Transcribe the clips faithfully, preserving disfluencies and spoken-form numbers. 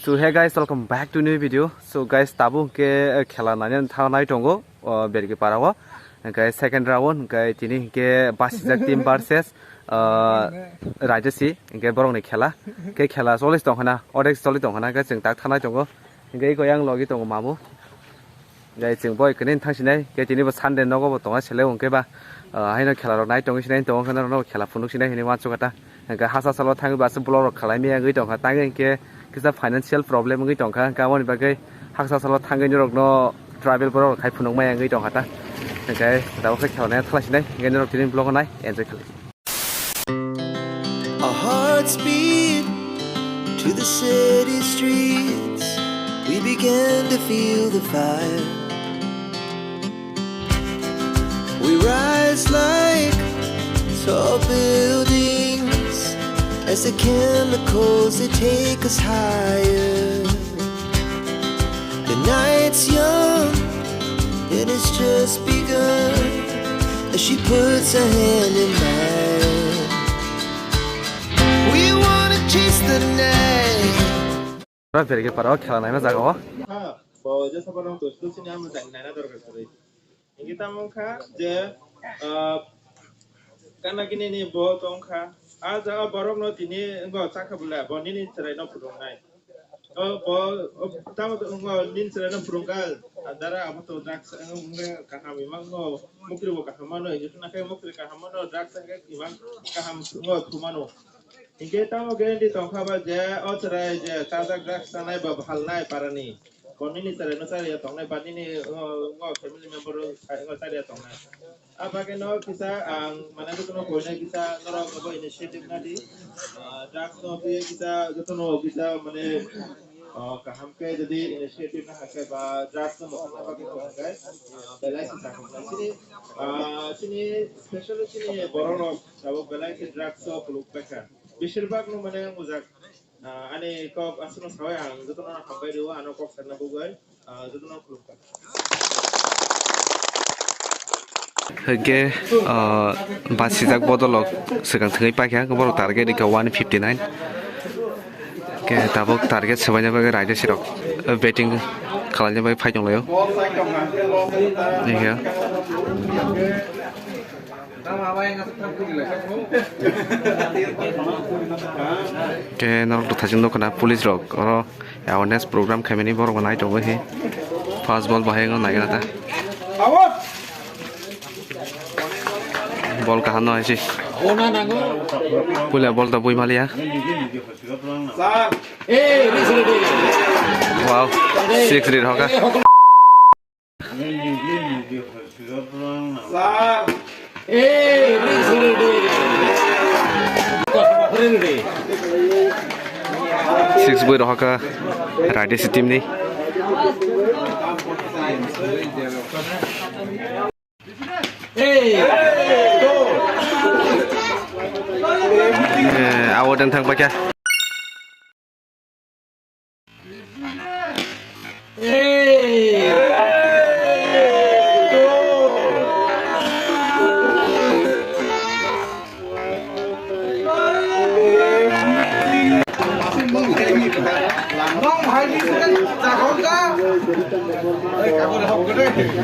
So hey guys, welcome back to new video. So guys, tabuk hwnkhe, eh, khela nainani thangnai tongo, oh, Bergipara o. Hwnkhe second round, hwnkhe tini hwnkhe Basijak team versus, uh, Raidasi, hwnkhe borokni khela. Hwnkhe khela choli tongkhana, odek choli tongkhana, hwnkhe chwng tak thangnai tongo. Hwnkhe eko yang logi tongo mamu. Gai chwng boi kwrwi thang sinai, khe tini bo Sunday nogo bo tongo seleng hwnkhe ba, ah, haino khela rok nai tongwi sinai, tongo hwnkhe norok khela phunuk sinai hinwi uansukha ta. Hwnkhe hasa salo thangwi ba aswk vlog rok khlai maya wngwi tongkha, tangwi hwnkhe kisa financial problem wngwi tongkha, hwnkhe aboni bagwi haksa salo thangwi norokno travel borok rok khai phunuk maya wngwi tongkha ta. Hwnkhe tabuk khe khela nai thala sinai, hwnkhe norok tini vlog nai enjoy khlai. Our hearts beat to the city streets. We began to feel the fire. We rise like tall buildings as the chemicals, they take us higher. The night's young and it's just begun as she puts her hand in mine. We wanna chase the night. Oro Bergipara o khela naima jaga o. Ha, bo je sabo nang to sini amo jang naina dorkar kwrwi. Hingke tamo wngkha je, ah, kana kini ni bo tongkha. A jaga borok no tini wngkha chakha bwle, bo nini chwrai no phutong nai. O bo, o tamo to wngkha nini chwrai no phutong kha. Dara abo to drugs wngkha kaham imang no, mukri bo kaham mano, hingke khna khe mukri kaham mano, drugs wngkha imang kaham wngkha thumano. Hingke tamo guarantee tongkha ba je o chwrai je chajak drugs chanai ba bhalnai parani. Bo nini chwrai no chariya tongnai ba nini, o, o family member o, o chariya tongnai. A bagwi no kisa ang mane jotono koinai kisa norok bo initiative nadi. Ah, drugs no twi kisa jotono kisa mane, ah, kaham khe jodi initiative na hakhe ba drugs no mokol na bagwi no hakhe, ah, belai kisa chini, ah, chini specially chini borok rok tabuk belai khe drugs o kuluk paikha. Beshirbak no mane mujak. Ah, ani kok aswkno sawi ang jotono hambai rwo, ano kok sakna bugwi, ah, jotono khulumkha. Hwnkhe, ah, basijak bodolrok swkang thwngwi paikha, borok target rikha one fifty nine. Hwnkhe tabuk target swbaina bagwi raida sirok, ah, batting khwlaina bagwi phai tonglaio. Hwnkhe. Khe norok bwthajwk nukho na police rok oro awareness program khaimani borok bo nai tongo he. First ball bahai wngna naigra ta. Ball kaham no hai se. Puila ball ta bui maliya. Wow, six ri hoka. Sir. Hey, ready, ready. Ready. Six boy rohaka, Raidasi team ni. Hey, go. Eh, awat ang thang pakya.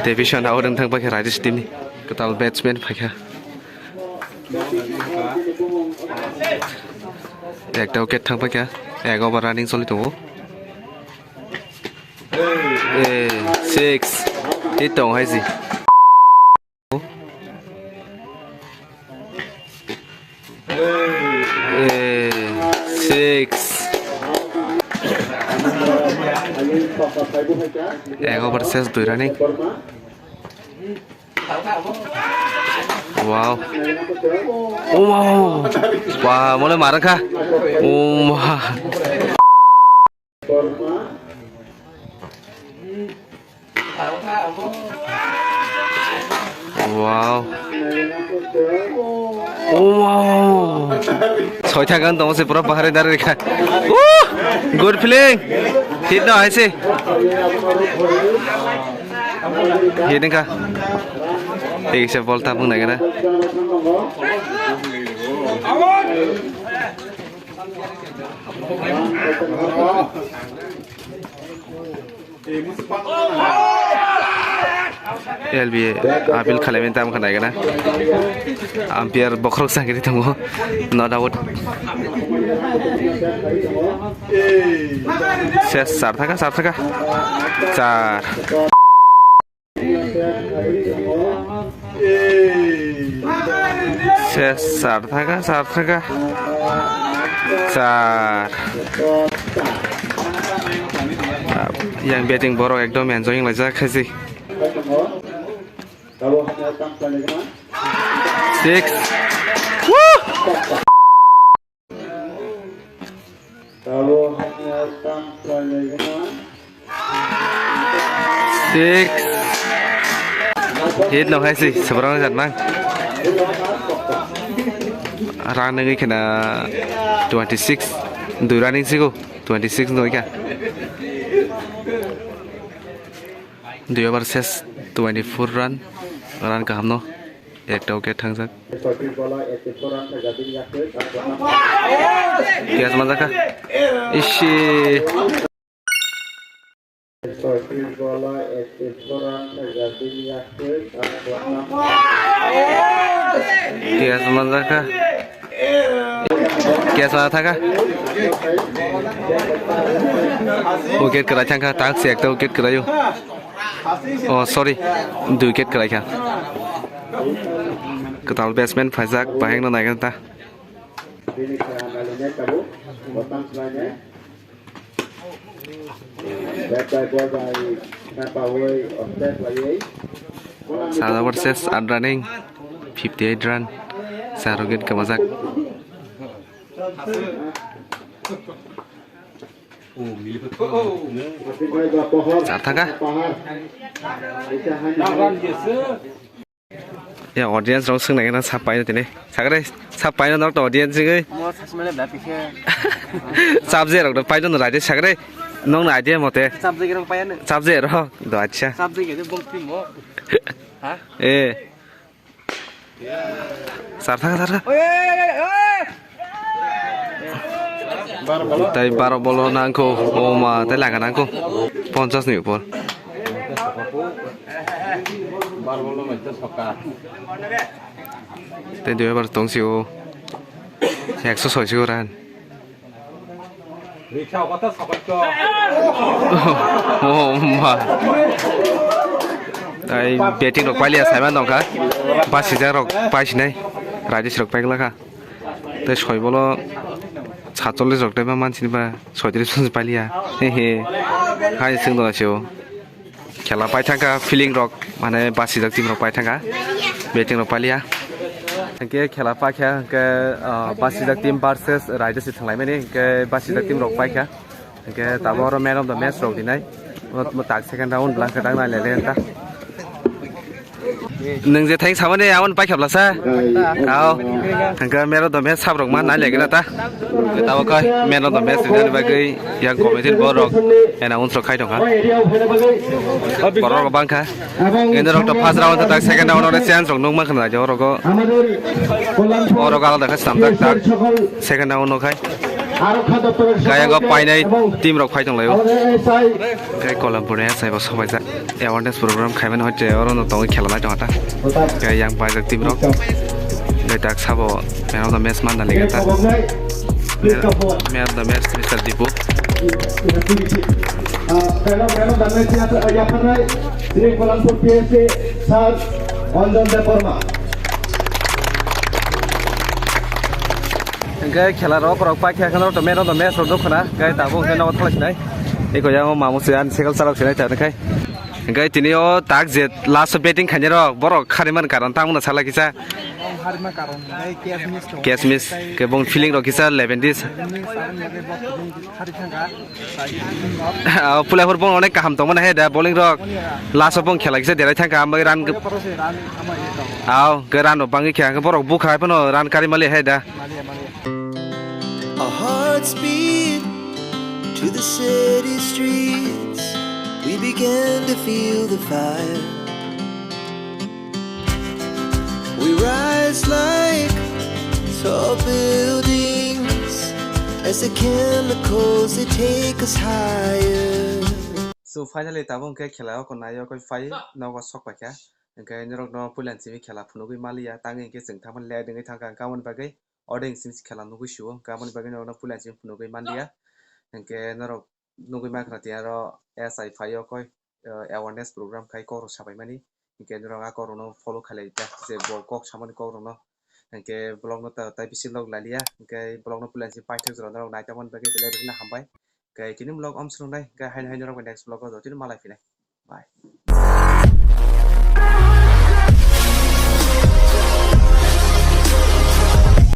Division awat ang thang pakya Raidasi team ni kwtal batsman pakya. Ekta wicket thang paikha, ek over running choli tongo. Eh, six. Hit tong hai si. Eh, six. Ek over ses dui running. Wow. Oh, wow. Wah, mole marang kha. Oh, ma. Wow. Oh, wow. Soi thakan tong se pura bahar dar rekha. Uh, good feeling. Hit no hai se. Hit ka. Ek se ball tapung na kena. L B A appeal khlaimani tamo khe naigana. Umpire bokhorok changri tongo, no doubt. Ses, char thaka, char thaka. Char. Ses, char thaka, char thaka. Char. Yang batting borok ekdom enjoying laijak khaisi. Six. Woo! Six. Hit no khaisi, seberang jan mang. Rang nengwi khena twenty six. Dui running sigo, twenty six no kha. Dui over ses, twenty four run. Run kaham no. Ekta wicket thangjak. Catch manjakha. Ishi. Catch manjakha. Catch manjakha. Wicket kwrai thangkha, taksi ekta wicket kwraio. Oh, sorry. Dui wicket kwraikha. Kwtal batsman phaijak, bahai no naikha ta. Sat over ses, aat running, fifty eight run. Char wicket kwmajak. Char thaka. Ya, audience rok swng nai na sap paino tini. Sagre, sap paino nok to audience gwi. Mo sasmale bla pikhe. Chap je rok do paino no raide sagre. Nong na idea mote. Chap je rok payano. Chap je rok do, acha. Chap je ge bom pimo. Ha? Eh. Sar thaka, sar thaka. Oi, oi, oi, oi, oi. Tai baro bolo nangkho, oma tai laga nangkho. Ponchas ni upor. Tai dui over tong sio. Ekso soi sio ran. Oh, ma. Tai batting rok pailiya saiman dongkha. Basijak rok paisinai. Rajesh rok paigla kha. Tai soi bolo satchollis rok taiba mansini ba soitris pailiya. He he. Hai sing dona sio. Khela paithangkha, feeling rok, mane, basijak team rok paithangkha, batting rok pailiya. Hwnkhe khela paikha, hwnkhe, ah, basijak team versus Raidasi thanglaimani, hwnkhe basijak team rok paikha. Hwnkhe tabuk oro man of the match rok dinai. Mo, mo tak second round lang khe tang nai le le ta. Nwng je thang samani aboni paikha blasa. Ao. Hwnkhe man of the match sab rok ma nai le gana ta. Tabuk khe man of the match rinani bagwi yang committee borok announce rok khai tongkha. Borok rok bangkha. Ini rok to first round tak second round ore chance rok nukma khna jao rogo. Oro gala dakha stam tak tak second round no khai. Gaya go painai team rok phai tonglaio. Kai Kolampur ni sai bo sobai jak. Awareness program khaimani hoite oro no tongwi khela nai tongta. Khe yang paijak team rok. Khe tak sabo man of the match man da lega ta. Man of the match Mister Dipu. Hingke khela rok rok paikha kheno to man of the match rok nukho na. Khe tabuk hingke nogo thalai sinai. Eko yang mamu se ani cycle chalok sinai ta khai. Hingke tini o tak je last batting khainai rok, borok khariman karon tamo na sala kisa. Harima karon, hingke catch miss to. Catch miss, ke bong feeling rok kisa eleven dis. Eleven dis, aron lage bok tini hari thangka. Sai, bok. Ah, pulai hor bong onek kaham tongmani he da bowling rok. Last o bong khela kisa derai thangka, ambai run. Pura pura se run, ama ye to. Aw, ke run rok bangwi khe, hingke borok bukha phano run kari mali he da. Mali, mali. Our hearts beat to the city streets. We begin to feel the fire. We rise like tall buildings. As the chemicals, they take us higher. So finally tabuk hwnkhe khela o kwnai o koi phai nogo sok paikha. Hwnkhe norok no puila ni simi khela phunugwi maliya, tangwi hwnkhe chwng thangmani late wngwi thangkha, hwnkhe aboni bagwi order ni simi khela nugwi sio, hwnkhe aboni bagwi norok no puila ni simi phunugwi manliya. Hwnkhe norok nugwi mankha tei aro S I phai o koi awareness program khai kok rok sabaimani. Hwnkhe norok a kok rok no follow khailai ta, je bo kok samani kok rok no. Hwnkhe vlog no ta-, tai bisingo log lailiya, hwnkhe vlog no puila ni simi paithak jora norok naitokmani bagwi belai belai no hambai. Hwnkhe tini vlog om swrwngnai, hwnkhe haino haino norok bai next vlog o jotono malai phinai. Bye.